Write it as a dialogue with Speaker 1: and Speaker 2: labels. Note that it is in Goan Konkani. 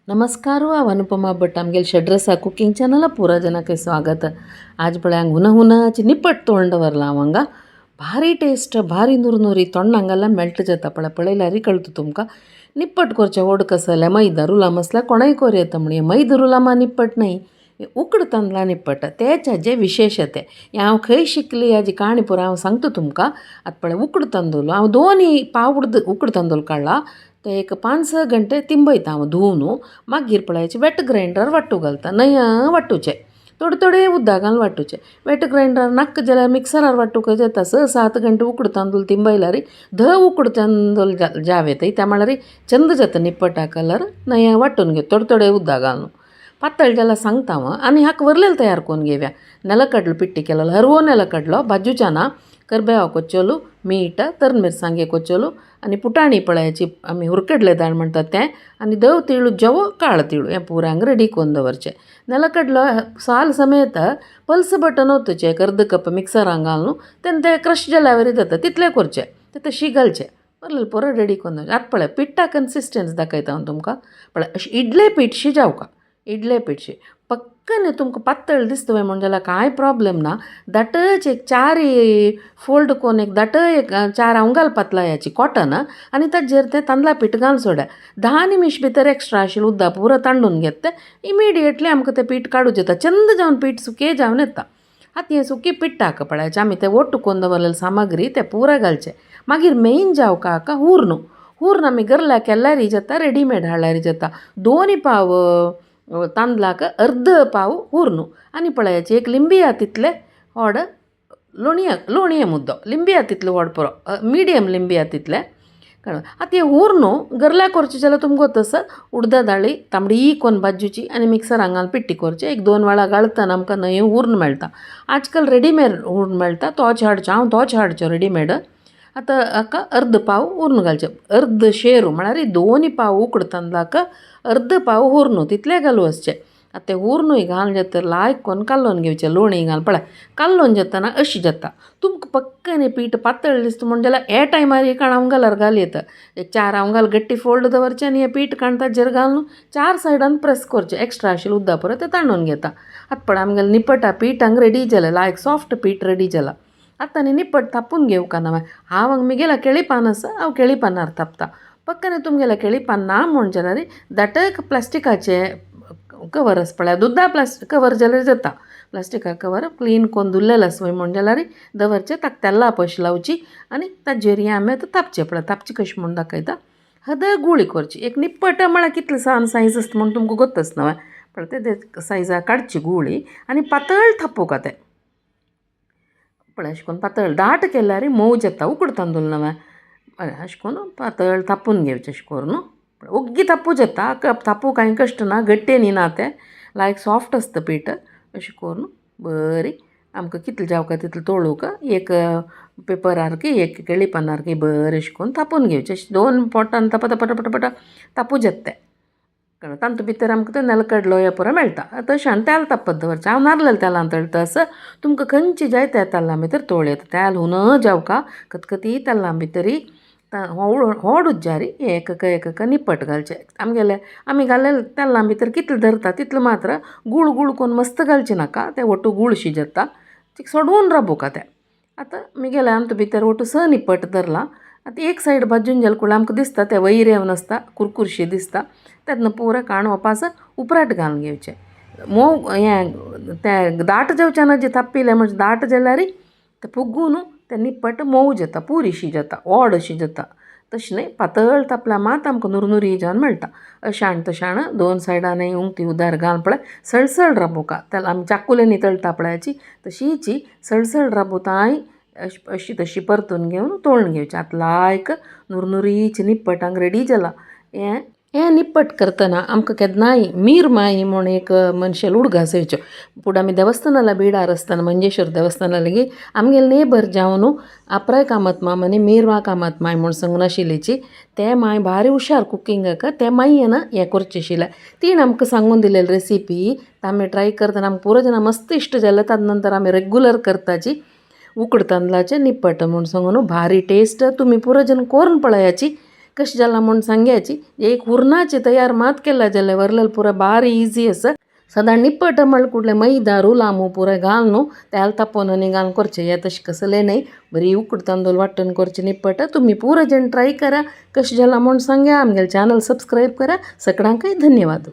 Speaker 1: नमस्कार, हांव अनुपमा भट. आमगेले षड्रसा कुकिंग चॅनल पुरा ಜನಕ್ಕೆ ಸ್ವಾಗತ. आज पळय हांगा हुना हुनाची निपट तोंड दवरला हांव हांगा. भारी टेस्ट, भारी नुरनुरी, तोंडांगाला मेल्ट जाता. पळय पळयल्यार कळटा तुमकां. निप्पट करचें व्हड कसलें मैदा रुलाम आसल्यार कोणाय कोर येता म्हण. हें मैदा रुलामा निप्पट न्हय, हें उकड तांदळां निप्पट. तेच हाजें विशेश तें. हें हांव खंय शिकली हाजी काणी पुरो हांव सांगता तुमकां. आतां पळय उकड तांदूळ हांव दोनी पाव उकड तांदूळ काडला. ते एक 5-6 घंटे तिंबयता हांव धुवन. मागीर पळय वेट ग्रायंडर वांटू घालता. नया वांटूचें, थोडे थोडे उदक घालून वांटूचें. वेट ग्रायंडर नाका जाल्यार मिक्सरार वांटूंक जाता. 6-7 घंटे उकड तांदूळ तिंबयल्यार धव उकड तांदूळ जाव येता. त्या म्हळ्यार चंद जाता निप्पटा कलर. नया वांटून घे थोडे थोडे उदक घालून. पातळ जाल्यार सांगता हांव. आनी हाका वरलेले तयार करून घेवया. ನೆಲಕಡ್ಲು पिट्टी केलेलो, हरवो ನೆಲಕಡ್लो भाजूच्या ना, करबेवा कोच्चोलू, मीठ, तर मिरसांगे कोच्चोलू आनी पुटाणी पळयाची आमी हुरकडले दाळ म्हणटात तें, आनी धव तिळू जवो काळ तिळू, हें पुरांक रेडी करून दवरचें. ನೆಲಕಡ್ಲು साल समेत पल्स बटन ओतुचें. एक अर्द कप मिक्सरान घालून तेन्ना तें क्रश जाल्यार जाता तितलें करचें. तें तशी घालचें. वरलेलें पुरो रेडी करून दवरचें. आतां पळय पिट्टा कन्सिस्टन्स दाखयता हांव तुमकां. पळय अशें इडले पीठ जावका, इडले पीठ पक्कने तुमकां पातळ दिसता म्हण जाल्यार कांय प्रॉब्लेम ना. दाटच एक 4 फोल्ड करून एक दाट एक 4 हांव घालपाक कॉटन आनी ताजेर तें तांदळा पीठ घालून सोड्या. 10 निमिश भितर एक्स्ट्रा आशिल्लें उदक पुरो तांडून घेता तें. इमिडिएटली आमकां तें पीठ काडूं येता. चंद जावन पीठ सुकें जावन येता. आतां हें सुकी पिट्टाक पळयाचें आमी तें ओट्टू करून दवरलेलें सामग्री तें पुरो घालचें. मागीर मेन जावका हाका हुर्न. हुर्न आमी गरल्या केल्यारय जाता, रेडीमेड हाडल्यारय जाता. 2 पाव तांदळाक अर्द पाव हुर्न. आनी पळयाचें एक लिंबिया तितलें व्हड लोणया, लोणये मुद्दो लिंबिया तितलें व्हड पुरो, मिडियम लिंबिया तितलें कळ्ळें. आतां हें हुर्न गरल्या करचें जाल्यार तुमकां तसो उडदा दाळी तांबडी कोन्न भाजूची आनी मिक्सरान घालून पिट्टी करचें. 1-2 वेळा गाळतना आमकां नये हुर्न मेळटा. आजकाल रेडीमेड हुर्न मेळटा, तोच हाडचो. हांव तोच हाडचो रेडीमेड. आतां हाका अर्द पाव हुर्न घालचें. अर्द शेरू म्हळ्यार 2 पाव उकड तांदळाक अर्द पाव हुर्न तितलें घालूं आसचें. आतां तें हुर्नूय घालून जाता लायक कोन्न कालोवन घेवचें. लोणी घालून पळय कालोवन जातना अशें जाता. तुमकां पक्कने पीठ पातळ दिसता म्हण जाल्यार हे टायमार एक हांव घाल्यार घाल येता. एक 4 हांव घाल गट्टी फोल्ड दवरचें आनी हें पीठ काडून ताजेर घालून 4 सायडान प्रेस करचें. एक्स्ट्रा आशिल्लें उदक पुरो तें ताणून घेता. आतां पळय आमगेलें निपटा पीठ हांगा रेडी जालें. लायक सॉफ्ट पीठ रेडी जालां. आतां आनी निपट थापून घेवका ना. हांव हांगा मिगेल्या केळी पान आसा, हांव केळी पानार थापता. पक्कने तुमगेल्या केळी पान ना म्हण जाल्यार दाटक प्लास्टिकाचें कवर आसा पळय, दुदा प्लास्टीक कवर जाल्यार जाता. प्लास्टिका कवर क्लीन करून धुल्लेलें आसा म्हण जाल्यार दवरचें. ताका तेल्ला पश लावची आनी ताजेर हें आमी आतां थापचें. पळय थापचें कशें म्हूण दाखयता. हद गुळी करची. एक निप्पट म्हळ्यार कितलें सान सायज आसता म्हूण तुमकां गोत्त आसना न्हय. पळय ते सायजा काडची गुळी आनी पातळ थापूका तें. पळय अशें करून पातळ दाट केल्यार मोव जाता उकड तांदूळ न्हय. हय अशें करून पातळ थापून घेवचें. अशें करून ओग्गी थापूं जाता. थापूं कांय कश्ट ना, गट्टे न्ही ना, तें लायक सॉफ्ट आसता पीठ. अशें करून बरी आमकां कितलें जावका तितलें तोळूंक एक पेपरार एक केळी पानार बरें अशें करून थापून घेवचें. अशें 2 पोटान तप तप तप तप तापूं जाता तें. कळ्ळें. तातूंत भितर आमकां तें नेलकडलो हें पुरो मेळटा. तशें आनी तेल तापत दवरचें. हांव नारलें तेलान तळटा आसा. तुमकां खंयचें जाय त्या तेलां भितर तोळ येता. तेल हुन जावका कतकती तेलां भितरी होड उज्जारी एक एक निपट घालचें. आमगेलें आमी घाल्ले तेलां भितर कितलें धरता तितलें मात्र. गुळ गुळ करून मस्त घालचें नाका, तें ओटू गुळ शिजता सोडून राबोवका तें. आतां मिगेलें आमकां भितर ओटू 6 निपट धरलां. आतां एक सायड भाजून जालें कुळ्या आमकां दिसता तें वयर येवन आसता, कुरकुरशें दिसता. तेन्ना पुरो काण वापास उपराट घालून घेवचें. मोव हें तें दाट जावचें ना. जें थापिल्लें म्हणजे दाट जाल्यार तें फुगून तें निप्पट मोव जाता, पुरीशी जाता, ओड अशी जाता. तशें न्हय, पातळ तापल्यार मात आमकां नुरनुरी जावन मेळटा. अशाण तशाण 2 सायडानय उमथी उदार घालून पळय सळसळ राबोवका. तेल आमी चाकुल्यांनी तळटा पळयाची तशीची सळसळ राबोताय अशी अशी तशी परतून घेवन तोळून घेवचें. आतां लायक नुरनुरीचें निप्पट हांगा रेडी जालां. हें हें निप्पट करतना आमकां केन्नाय मीर माई म्हूण एक मनशाल उडगास येवचो. पूण आमी देवस्थानाला बिडार आसतना, मंजेश्वर देवस्थाना लागीं आमगेले नेबर जावन आपराय कामत माम आनी मीरमा कामत माय म्हूण सांगून आशिल्लीची. ते माय भारी हुशार कुकिंगाक. ते माययेन हें करचें आशिल्लें. तीण आमकां सांगून दिलेली रेसिपी आमी ट्राय करतना आमकां पुरो जाणां मस्त इश्ट जालें. ताजे नंतर आमी रेगुलर करताची उकड तांदळाचें निप्पट म्हूण सांगून भारी टेस्ट. तुमी पुरो जण करून पळयाची. कशें जाला म्हूण सांग्याची. एक हुर्णाची तयार मात केला जाल्यार वरलेल पुरा भारी इजी आसा. सदां निप्पट म्हळ्यार कुडले मैदा रुलामू पुरा घालून तेल तापोवन आनी घालून करचें. हें तशें कसलें न्हय, बरी उकड तांदूळ वांटून करचें निप्पट. तुमी पुरा जण ट्राय करा, कशें जाला म्हूण सांग्या. आमगेलें चॅनल सबस्क्रायब करा. सगळ्यांकय धन्यवाद.